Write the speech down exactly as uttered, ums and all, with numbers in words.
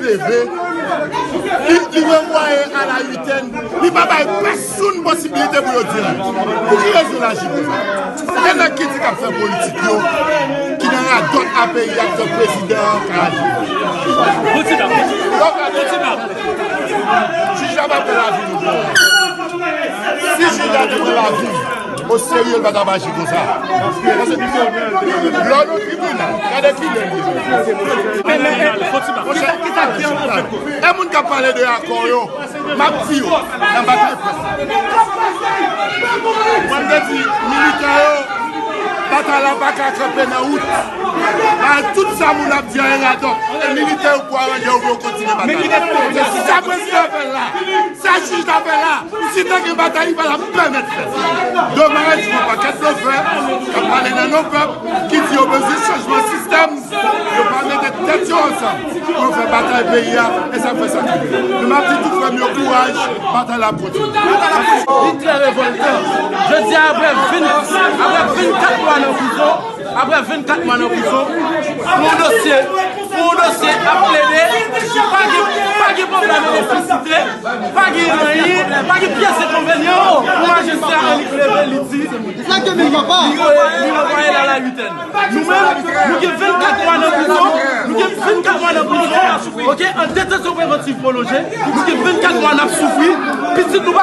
leve, li, li ranvwaye a la uitèn, li pa bay pèsonn posibilite pou yo di anyen. Pou ki rezon l aji konsa? Gen nèg ki di k ap fè politik yo, ki nan radòt a peyi a, k fè prezidan an ka aji. Donk, jij la pa pran lavi nou. Si jij la te pran lavi, o serye, l pa t ap aji konsa. Paske lè w nan tribinal, gade kilè l ye. Monchè, e moun k ap pale de akò yo, m ap di yo, nan batay près la. Mwen, m te di, militè yo, batay la pa ka kanpe nan wout. Bay tout sa moun ap di a, e radòt. E militè yo pou aranje yo pou yo kontinye batay. Se sa prezidan fè la. Sa jij la fè la, si te gen batay, li pa t ap pèmèt fèt. Domaj, yon pakèt blofè k ap pale nan non pèp, ki di yo bezwen chanjman sistèm, yo pa mete tèt yo ansanm pou yo fè batay peyi a, e sa k fè sa k rive. Men m ap di tout frè m yo kouraj, batay la ap kontinye. Li trè revòltan. Jodi a, apre vennkat, apre vennkat mwa nan prizon, Apre vennkat mwa nan prizon, pou yon dosye, pou yon dosye ap plede, pa gen, pa gen pwoblèm elektrisite, pa gen anyen, pa gen pyès enkonvenyan. Yon majistra annik leve, li di, li, li ranvwaye, li ranvwaye l a la uitèn. Nou menm, nou gen vennkat mwa nan prizon, nou gen vennkat mwa nan prizon, oke, an detansyon prevantiv pwolonje, nou gen vennkat mwa n ap soufri, pitit nou pa